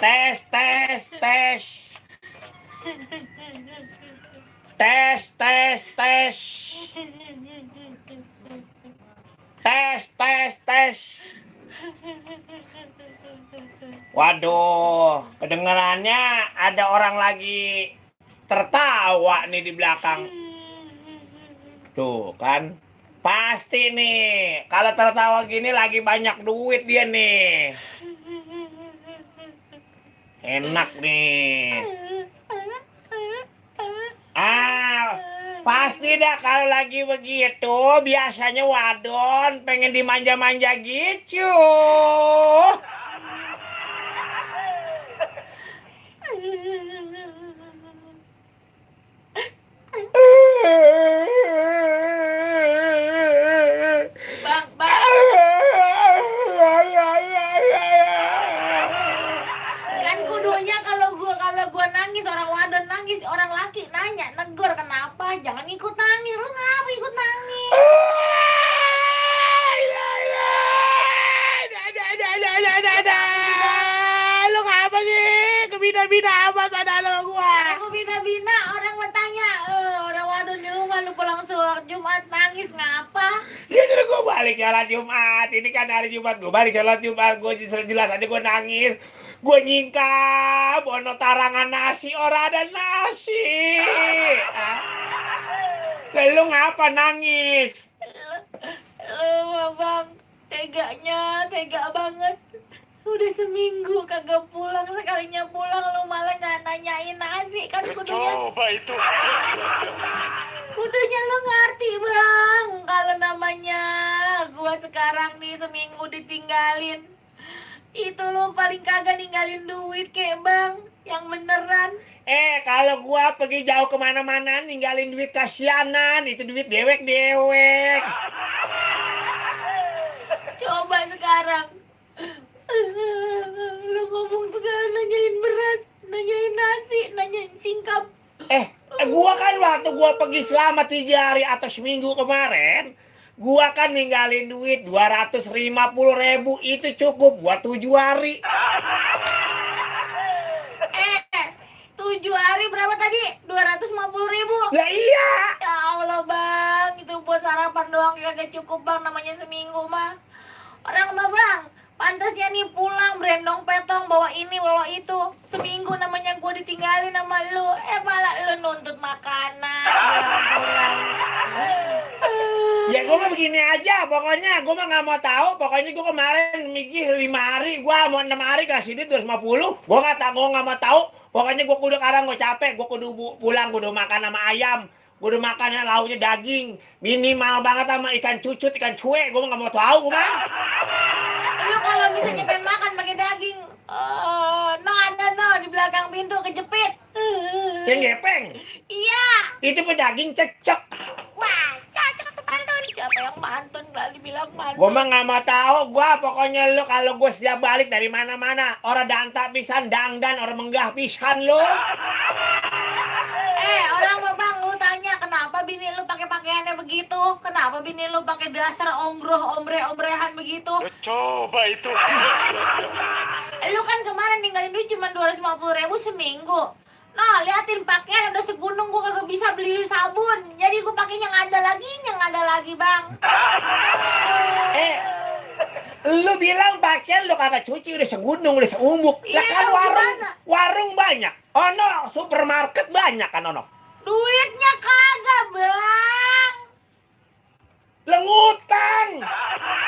Tes, tes, tes. Tes, tes, tes. Tes, tes, tes. Waduh, kedengarannya ada orang lagi tertawa nih di belakang. Tuh kan, pasti nih kalau tertawa gini lagi banyak duit dia nih. Enak nih. Pasti dah kalau lagi begitu biasanya wadon pengen dimanja-manja gitu. Bang, kan kudunya kalau gua nangis, orang wadon nangis, orang laki nanya, negor kenapa? Jangan ikut nangis. Lu ngapa ikut nangis? Lu ngapa sih? Kebina-bina amat pada sama gua. Aku bina-bina orang bertanya, orang wadon di rumah lu pulang sholat Jumat nangis ngapa? Ya terus gue balik sholat Jumat. Ini kan hari Jumat, gue balik sholat Jumat. Gue jelas aja gue nangis. Gue nyingkap ono tarangan nasi, orang ada nasi. Lu ngapa nangis? Bang, tega banget. Udah seminggu kagak pulang, sekalinya pulang lu malah nanyain nasi. Kan Coba itu. kudunya lu ngerti bang, kalau namanya gua sekarang nih seminggu ditinggalin, itu lu paling kagak ninggalin duit kek bang, yang beneran. Kalau gua pergi jauh kemana-mana ninggalin duit kasianan, itu duit dewek-dewek. Coba sekarang lu ngomong sekarang nanyain beras, nanyain nasi, nanyain singkap. Gua kan waktu gua pergi selama 3 hari atau seminggu kemarin, gua kan ninggalin duit 250.000, itu cukup buat 7 hari. 7 hari berapa tadi? 250.000. Lah iya. Ya Allah bang, itu buat sarapan doang kagak cukup bang, namanya seminggu mah. Orang mah bang, pantasnya nih pulang berendong petong bawa ini bawa itu. Seminggu namanya gue ditinggalin sama lu, malah lu nuntut makanan pulang-pulang. Ya gue mah begini aja, pokoknya gue mah nggak mau tahu. Pokoknya gue kemarin mikir 5 hari, gue mau 6 hari kasih duit 250. Gue nggak mau tahu. Pokoknya gue kudu sekarang gue capek, gue kudu pulang, gue udah makan sama ayam. Gue udah makannya lauknya daging, minimal banget sama ikan cucut, ikan cuek. Gue mah nggak mau tahu, gue mah. Lu kalau misalnya pengen makan pakai daging, ada di belakang pintu kejepit. Yang gepeng. Iya. Itu pun daging cecek. Wah, cocok tuh pantun. Siapa yang pantun? Gak dibilang pantun. Gue mah nggak mau tahu. Gue pokoknya lu kalau gue setiap balik dari mana-mana, orang danta pisan, dangdan, orang menggah pisan lu. Orang mah bang, lu tanya kenapa bini lu pakai pakaiannya begitu? Kenapa bini lu pakai dasar ombre-ombrehan begitu? Coba itu. Lu kan kemarin ninggalin duit cuma 250.000 seminggu. Nah, liatin pakaian udah segunung, gua kagak bisa beli sabun. Jadi gua pakai yang ada lagi, bang. Lu bilang pakaian lu kagak cuci udah segunung, udah seumuk. Lah kan warung banyak. Ono supermarket banyak kan ono. Duitnya kagak, bang. Ngutang.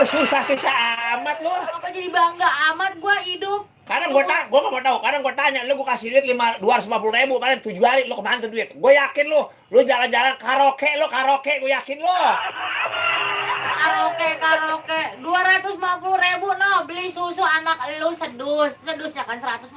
Lu susah-susah amat lu. Apa jadi bangga amat gua hidup? Kadang gua nggak mau tahu. Kadang gua tanya, lu gua kasih duit 250.000, paling 7 hari lu kemana tuh duit? Gua yakin lu jalan-jalan karaoke, gua yakin lu. Karaoke 250.000 no, beli susu anak lu sedusnya kan 150.000,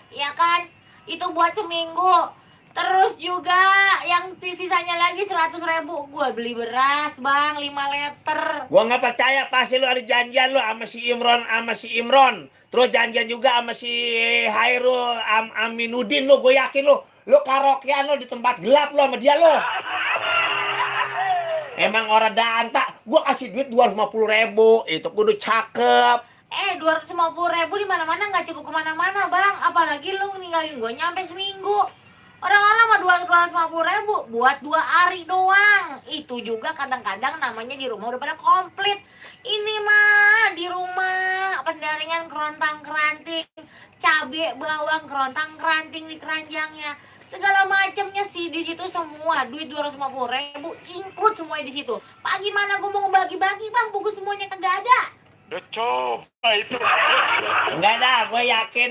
ya kan? Itu buat seminggu. Terus juga yang sisanya lagi 100.000 gua beli beras bang 5 liter. Gua nggak percaya, pasti lu ada janjian lu sama si Imron. Terus janjian juga sama si Hairul Aminuddin lu, gue yakin lu karaokean lu di tempat gelap lu sama dia lu. Emang orang danta, gua kasih duit 250.000, itu kudu cakep. 250.000 di mana-mana nggak cukup kemana-mana bang, apalagi lu ninggalin gue nyampe seminggu. Orang-orang mah 250.000 buat 2 hari doang. Itu juga kadang-kadang namanya di rumah udah pada komplit. Ini mah di rumah pendaringan kerontang-keranting, cabe, bawang, kerontang-keranting di keranjangnya, segala macamnya sih di situ semua. Duit 250.000 include semuanya di situ. Pak gimana gue mau bagi-bagi bang, buku semuanya kagak ada. Udah coba itu. Enggak dah, gue yakin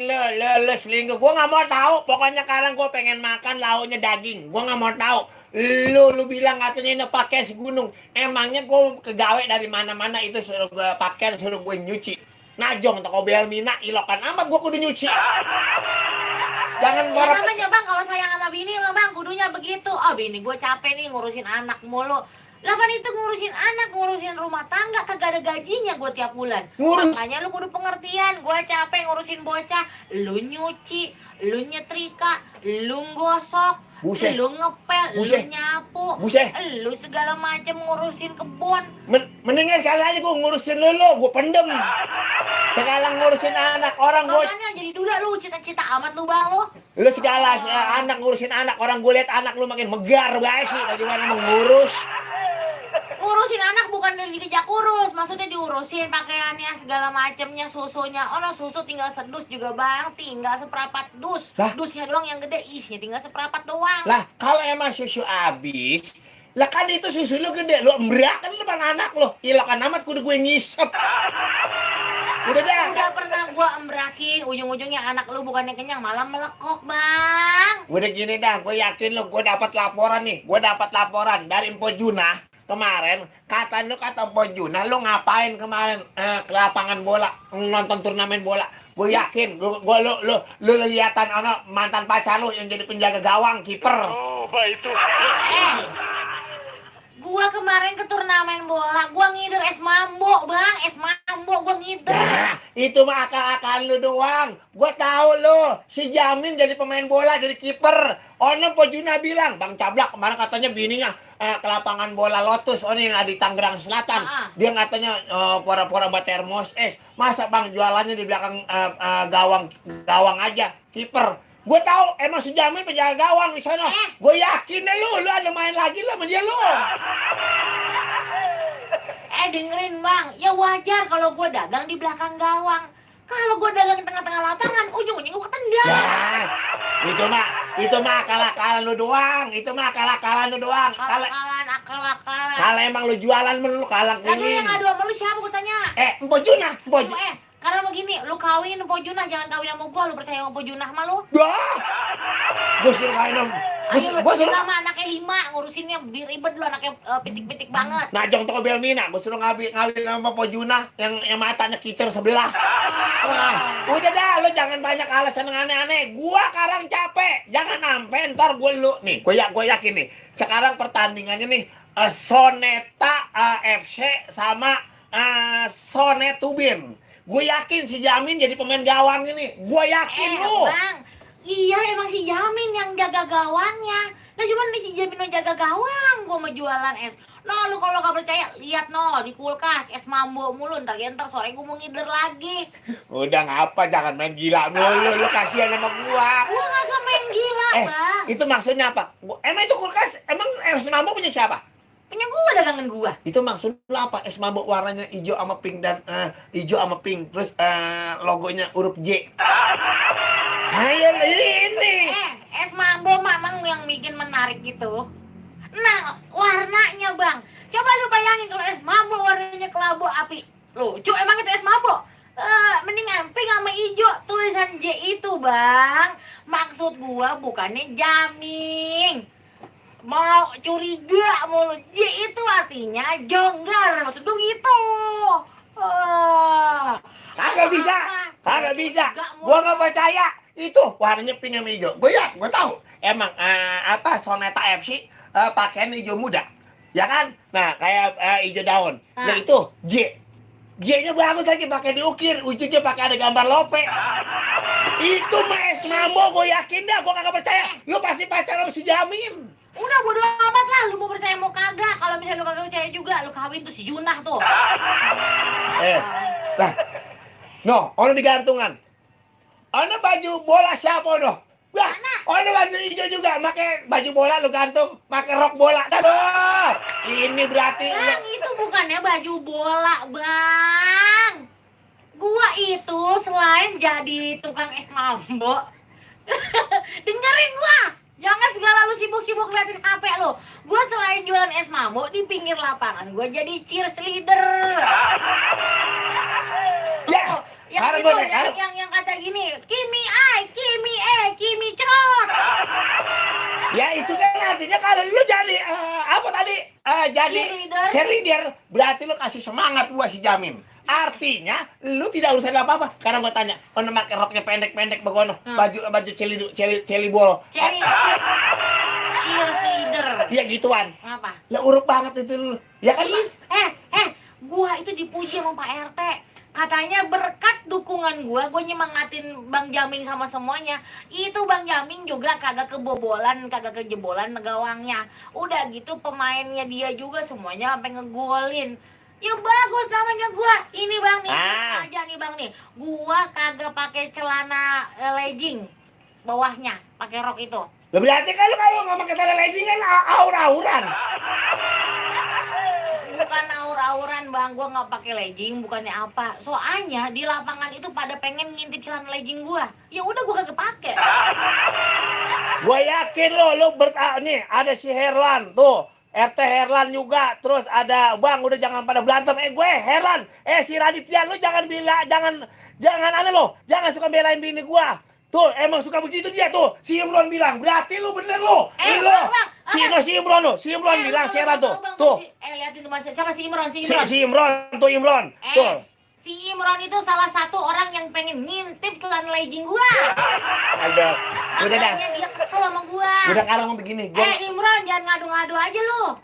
lu selingkuh. Gue nggak mau tahu. Pokoknya sekarang gue pengen makan lauknya daging. Gue nggak mau tahu. Lu bilang katanya ini pakai segunung. Emangnya gue kegawe dari mana-mana itu suruh gue pakai, suruh gue nyuci. Najong toko Belmina ilokan amat gue kudu nyuci. Jangan Ya borok. namanya bang kalau sayang sama bini mah bang kudunya begitu. Oh bini gue capek nih ngurusin anak mulu. Lah kan itu ngurusin anak, ngurusin rumah tangga kagak ada gajinya gue tiap bulan. Ngurus. Makanya lu kudu pengertian. Gue capek ngurusin bocah. Lu nyuci, lu nyetrika, lu gosok, Buset. lu ngepel, Buset. lu nyapu, Buset. lu segala macem ngurusin kebun. Mendingan sekali aja gue ngurusin lu, gue pendem. Sekarang ngurusin anak orang gue. Makanya jadi duda lu cita-cita amat lu bang lu. Lu segala anak ngurusin anak orang, gue liat anak lu makin megar guys sih. Bagaimana mengurus? Ngurusin anak bukan dikejar kurus, maksudnya diurusin pakaiannya segala macemnya, susunya. Oh no, susu tinggal sedus juga bang, tinggal seperempat dus. Lah? Dusnya doang yang gede, isinya tinggal seperempat doang. Lah kalau emang susu habis, lah kan itu susu lu gede, lu emberakan lu depan anak lu. Ilokan amat kudu gue ngisep. Udah dah. Udah pernah gua emberakin, ujung-ujungnya anak lu bukannya kenyang malah melekok bang. Udah gini dah, gue yakin lu, gue dapat laporan nih. Gue dapat laporan dari Empo Junah kemarin. Kata Empo Junah, lu ngapain kemarin ke lapangan bola, nonton turnamen bola. Gue yakin, lu lihatan mantan pacar lu yang jadi penjaga gawang, kiper. Coba itu. Gua kemarin ke turnamen bola, gua ngider es mambo bang, es mambo gua ngider. Nah, itu mah akal-akal lu doang. Gua tahu lu, si Jamin jadi pemain bola, jadi kiper. Ono Po Juna bilang, Bang Cablak kemarin katanya bininya ke lapangan bola Lotus, yang ada di Tangerang Selatan. Dia katanya pora-pora buat termos es. Masa Bang jualannya di belakang gawang aja, kiper. Gue tahu emang si Jamin penjaga gawang di sana. Gue yakin deh lu ada main lagi lah sama dia lu. Dengerin bang, ya wajar kalau gua dagang di belakang gawang. Kalau gua dagang di tengah-tengah lapangan, ujung-ujungnya gua ketendang. Ya, itu mah akal-akalan lu doang. Itu mah akal-akalan lu doang. Akal-akalan. Kalau emang lu jualan lu kalang Lalu keliling. yang ngadu sama lu siapa gua tanya? Empo Junah, Empo Junah. Karena begini, lu kawinin Po Junah, jangan kawin sama gua, lu percaya sama Po Junah mah lu? Dah. Gue suruh kawin dong. Ayo lu Gue Po suruh Junah mah anaknya 5, ngurusinnya ribet lu anaknya pitik-pitik banget. Najong toko Belmina. Gue suruh ngawin sama Po Junah yang matanya kicir sebelah. Wah, udah dah, lu jangan banyak alasan yang aneh-aneh. Gua sekarang capek. Jangan sampai ntar lu nih. Gue yakin nih. Sekarang pertandingannya nih Soneta FC sama Sonet Tubin. Gue yakin si Jamin jadi pemain gawang ini. Gue yakin lu. Bang, iya emang si Jamin yang jaga gawangnya. Nah cuman nih si Jamin yang jaga gawang, gua mau jualan es. Lu kalau gak percaya, lihat di kulkas es mambo mulu. Ntar sore gua mau ngider lagi. Udah ngapa, jangan main gila mulu. Lu kasihan sama gua. Gua kagak main gila bang. Itu maksudnya apa? Emang itu kulkas, emang es mambo punya siapa? Punya gua, dagangan gua. Itu maksudnya apa? Es mabuk warnanya hijau sama pink dan hijau sama pink, terus logonya huruf J. Ayo ini. Es mambo memang yang bikin menarik gitu. Nah, warnanya bang. Coba lu bayangin kalau es mambo warnanya kelabu api. Lucu emang itu es mambo. Mendingan pink sama hijau, tulisan J itu bang. Maksud gua bukannya jamming. Mau curiga mulu. J itu artinya jonggar, maksud gue gitu. Kagak bisa. Gua nggak percaya. Itu warnanya pink sama hijau. Gue tahu. Emang Soneta FC pakaian hijau muda, ya kan? Nah kayak hijau daun. Nah itu J-nya bagus lagi, pakai diukir, ujungnya pakai ada gambar lope. Itu mah es mambo, gue yakin dah. Gue kagak percaya. Lu pasti pacaran sama si Jamin. Udah bodo amat lah, lu mau percaya mau kagak. Kalau misalnya lu kagak percaya juga, lu kawin tuh si Junah tuh. Lah, No, ono digantungan. Ono baju bola siapa no? Wah, ono baju hijau juga, make baju bola lu gantung, make rok bola. Aduh, ini berarti Bang, itu bukannya baju bola, Bang. Gua itu selain jadi tukang es mambo, dengerin gua. Jangan segala lu sibuk-sibuk liatin HP lu. Gua selain jualan es mambo di pinggir lapangan, gua jadi cheerleader. ya. Yang Harap itu, gua nih, yang kata gini, Kimi ai, Kimi Kimi cerot. Ya itu kan artinya kalau lu jadi apa tadi jadi Cheerleader. cheerleader berarti lu kasih semangat buat si Jamin. Artinya lu tidak usah apa-apa karena gua tanya, ono make roknya pendek-pendek begono, baju celibol. Cheerleader. Ya gituan. Ngapa? Lah uruk banget itu lu. Ya kan? Gua itu dipuji sama Pak RT. Katanya berkat dukungan gua nyemangatin Bang Jaming sama semuanya. Itu Bang Jaming juga kagak kebobolan, kagak kejebolan gawangnya. Udah gitu pemainnya dia juga semuanya sampai ngegolin. Ya bagus namanya gua. Ini Bang nih, aja nih Bang nih. Gua kagak pakai celana legging bawahnya, pakai rok itu. Lah berarti kalau nggak pakai tanda legging kan aur-auran. Bukan aur-auran Bang, gua nggak pakai legging, bukannya apa. Soalnya di lapangan itu pada pengen ngintip celana legging gua. Ya udah gua kagak pakai. Gua yakin lo nih ada si Herlan tuh. RT Herlan juga, terus ada Bang, udah jangan pada berantem. Gue Herlan, si Raditya, lu jangan jangan suka belain bini gua. Tuh, emang suka begitu dia tuh. Si Imron bilang, berarti lu bener lo. Si Imron bilang si Herlan tuh. Tuh. Liatin tuh Mas, siapa si Imron? Si Imron. Tuh. Si Imron itu salah satu orang yang pengen ngintip celana legging gua. Ada. Udah dah. Makanya dia kesel sama gua. Udah karang begini. Imron, jangan ngadu-ngadu aja lu.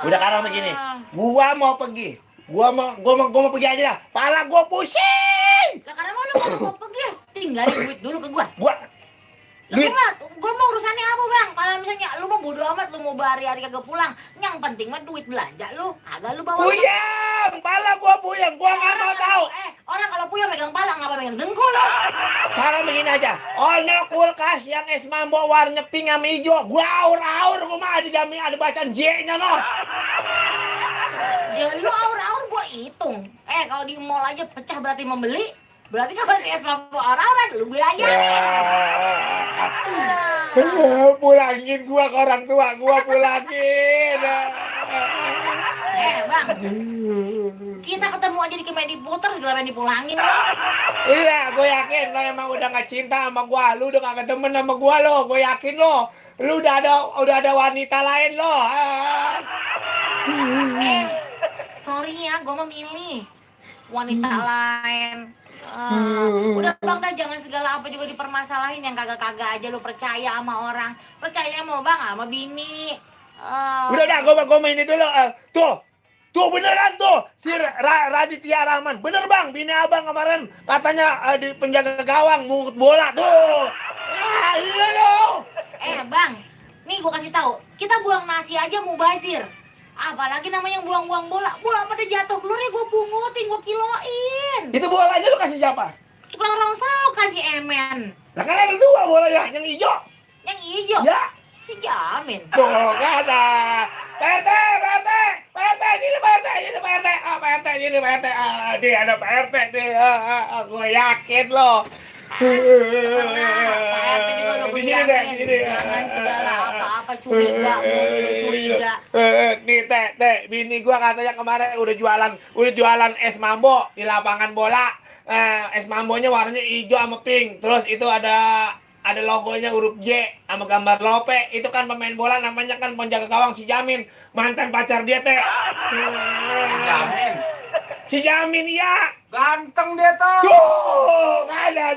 Udah karang begini. Gua mau pergi. Gua mau pergi aja dah. Pala gua pusing. Lah karena mau pergi, tinggalin duit dulu ke gua. Duit. Gua mau urusannya apa Bang? Kalau misalnya lu mau bodo amat, lu mau hari-hari kagak pulang, yang penting mah duit belanja lu, kagak lu bawa. Puyeng, pala gua puyeng, gua nggak mau tahu. Orang kalau puyeng megang pala, ngapa megang dengkul lu? Sekarang begini aja, ono kulkas yang es mambo warna pink sama hijau, gua aur-aur, gua mah ada jamin, ada bacaan J-nya no. Ya lu aur-aur gua hitung. Kalau di mall aja pecah berarti membeli. Berarti kalau si es mambo aur-auran lu biaya. Pulangin gua ke orang tua, gua pulangin. Bang, kita ketemu aja di Komedi Puter, segala main dipulangin. Iya, gue yakin lo emang udah gak cinta sama gua, lu udah gak demen sama gua lo, gue yakin lo, lu udah ada wanita lain lo. Sorry ya, gue mau milih wanita lain. Udah Bang dah, jangan segala apa juga dipermasalahin, yang kagak-kagak aja lu percaya sama orang. Percaya sama Bang, sama bini. Udah, gue mainin dulu. Tuh beneran tuh si Raditya Rahman, bener Bang, bini abang kemarin katanya di penjaga gawang mungut bola tuh. Iya lo. Bang, nih gue kasih tahu, kita buang nasi aja mubazir. Apalagi namanya yang buang-buang bola pada jatuh keluarnya gue pungutin, gue kiloin. Itu bolanya lu kasih siapa? Tukang rongsokan si Emen. Lah kan ada dua bolanya, yang hijau. Yang hijau? Ya. Si Jamin. Tuh kata Pak RT, sini Pak RT. Dia ada Pak RT nih, gue yakin loh. Pak RT juga lo gue yakin. Jangan segala apa-apa curiga. Nih teh, bini gua katanya kemarin udah jualan es mambo di lapangan bola. Es mambonya warnanya hijau sama pink. Terus itu ada logonya huruf J sama gambar lope. Itu kan pemain bola, namanya kan penjaga gawang si Jamin, mantan pacar dia teh. Jamin. Si Jamin ya. Ganteng dia tuh. Tuh, ada.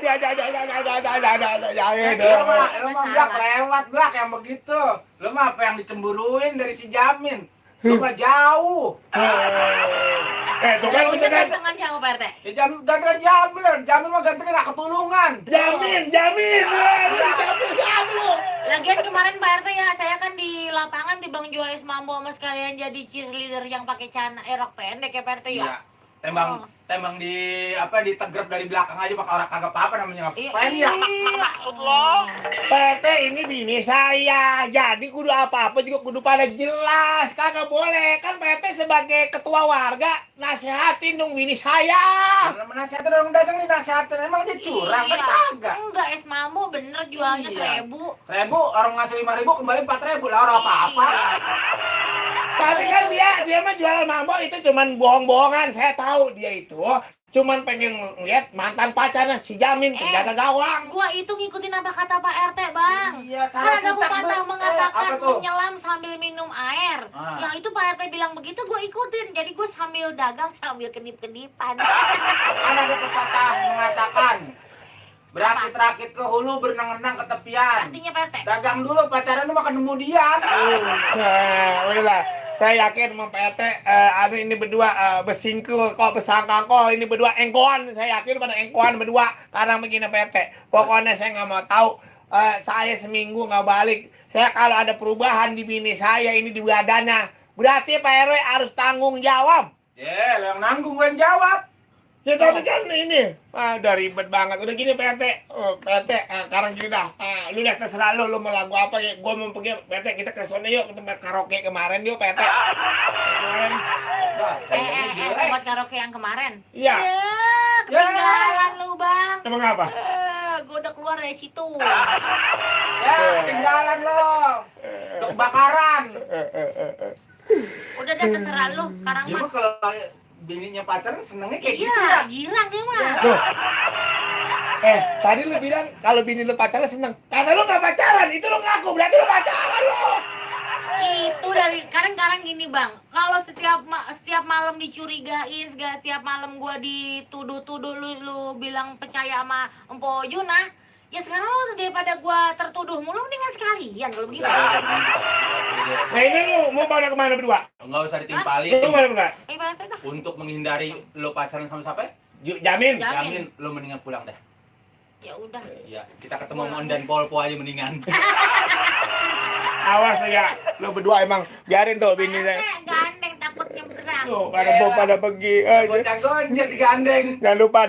Jamin. Lu mah lewat yang begitu. Lu mah apa yang dicemburuin dari si Jamin? Lu mah jauh. Tuh kan Itu beneran. gantengan siapa Pak RT? Ya gantengan Jamin mah gantengnya gak ketulungan. Jamin. Lagian kemarin Pak RT ya, saya kan di lapangan di Bang jual es mambo sama sekalian jadi cheerleader yang pakai rok pendek ya Pak RT ya. Iya. tembang di apa ditegrep dari belakang aja maka orang kagak apa-apa namanya ngefan ya. Maksud lo? PT ini bini saya, jadi kudu apa-apa juga kudu pada jelas, kagak boleh kan PT sebagai ketua warga nasihatin dong bini saya. Karena menasihatin orang dagang dinasihatin emang dia curang kan kagak. Enggak, es mamu bener jualnya Iya. 1.000. 1.000 orang ngasih 5.000 kembali 4.000 lah orang apa-apa. Tapi kan dia mah jualan mambo itu cuman bohong-bohongan, saya tahu dia itu cuman pengen lihat mantan pacarnya si Jamin penjaga gawang. Gua itu ngikutin apa kata Pak RT, Bang. Iya, Kan salah ada kita, pepatah Bang. mengatakan Apa tuh? menyelam sambil minum air. Ah. Yang itu Pak RT bilang begitu, gue ikutin. Jadi gue sambil dagang sambil kedip-kedipan. Kan ada pepatah mengatakan berakit-rakit ke hulu berenang-renang ke tepian. Artinya Pak RT. Dagang dulu pacaran lu makan kemudian. Nah, udahlah. Saya yakin sama PT ini berdua besingkul kok besangkang kok ini berdua engkoan. Saya yakin pada engkoan berdua karena begini PT. Pokoknya saya nggak mau tahu saya seminggu nggak balik. Saya kalau ada perubahan di bini saya ini di badannya, berarti Pak RW harus tanggung jawab. Ya, lo yang nanggung gue yang jawab. Ya tapi kan ini udah ribet banget. Udah gini PT, PT sekarang gini dah. Lu lihat terserah lu mau lagu apa ya. Gua mau pergi PT kita ke sana yuk ke tempat karaoke kemarin yuk PT. Kemarin. Nah, kayaknya jelek. Tempat karaoke yang kemarin. Iya. Ya, ketinggalan lu, Bang. Emang apa? Gue udah keluar dari situ. Ya, ketinggalan lo. Udah kebakaran. Udah dah terserah lu, sekarang Ya mah. mah kalau bininya pacaran senengnya kayak gitu Iya, ya. girang dia mah. Tuh. Tadi lu bilang kalau bini lu pacaran seneng. Karena lu nggak pacaran, itu lu ngaku berarti lu pacaran lu. Itu dari kadang-kadang gini Bang, kalau setiap malam dicurigain, setiap malam gua dituduh-tuduh lu bilang percaya sama Empo Juna, ya sekarang lu daripada gua tertuduh mulu mendingan sekalian kalau begitu. Nah ini lu mau pada kemana berdua? Enggak usah Lu ditimpalin. mana berdua? Pak RT dah. Untuk menghindari lo pacaran sama siapa? Jamin. Ya. Jamin lo mendingan pulang dah. Ya udah. Ya, kita ketemu Mon dan Polpo aja mendingan. Awas lu ya, lu berdua emang biarin tuh bini saya. Gandeng takut nyebrang. Tuh pada pergi aja. Bocah gonjek digandeng. Jangan lupa